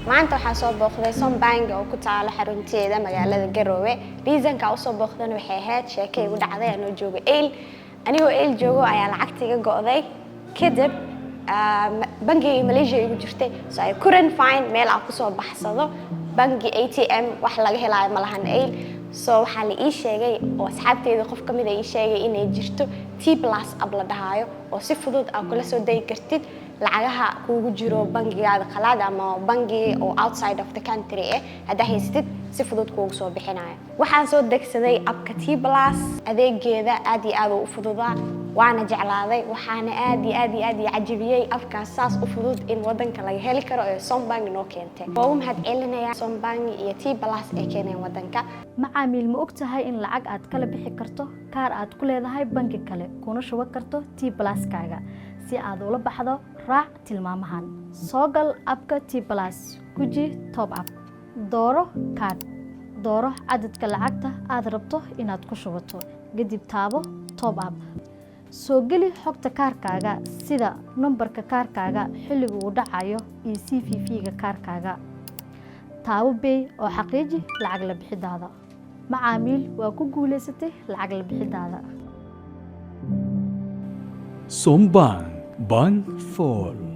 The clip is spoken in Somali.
Maanta waxaa soo booqday Sombank oo ku taalo xarunteeda magaalada Garowe. Reasonka usoo booqdana waxay ahayd sheeko igu dhacday anoo joogo Eyl. Anigoo Eyl joogo ayaa lacagta iga go'day. Kadib bangiga Malaysia igu jirtay, so I couldn't find meel aan kusoo baxsado. Bangi ATM wax laga helaayo ma lahan Eyl. So waxaa la ii sheegay oo asxaabteyda qof ka mid a ii sheegay inay jirto T Plus app la dhahaayo oo si fudud aad kula soo degi kartid lacagaha kuugu jiro bangigaada qalaad ama bangi oo outside of the country haddaa haysatid, si fudud kuugu soo bixinayo. Waxaan soo degsaday appka T Plus. Adeegeeda aad iyo aad uu u fududaa, waana jeclaaday. Waxaana aad iyo aad iyo aad ii cajabiyey appkaas saas u fudud in wadanka laga heli karo ee Sombank noo keentay. Waa ugu mahad celinayaa Sombank iyo T Plus ee keeneen wadanka. Macaamiil, ma og tahay in lacag aad kala bixi karto kaar aad ku leedahay bangi kale kuna shuban karto T Pluskaaga? Si aad ula baxdo, raac tilmaamahan. Soo gal appka T Plus, guji "Top up", dooro "Card", dooro cadadka lacagta aad rabto inaad ku shubato, kadib taabo "Top up". Soo geli xogta kaarkaaga sida nambarka kaarkaaga, xilliga uu dhacayo iyo CVV-ga kaarkaaga. Taabo "Pay" oo xaqiiji lacag la bixidaada. Macaamiil, waa ku guulaysatay lacag la bixidaada. Sombank, Bank for all.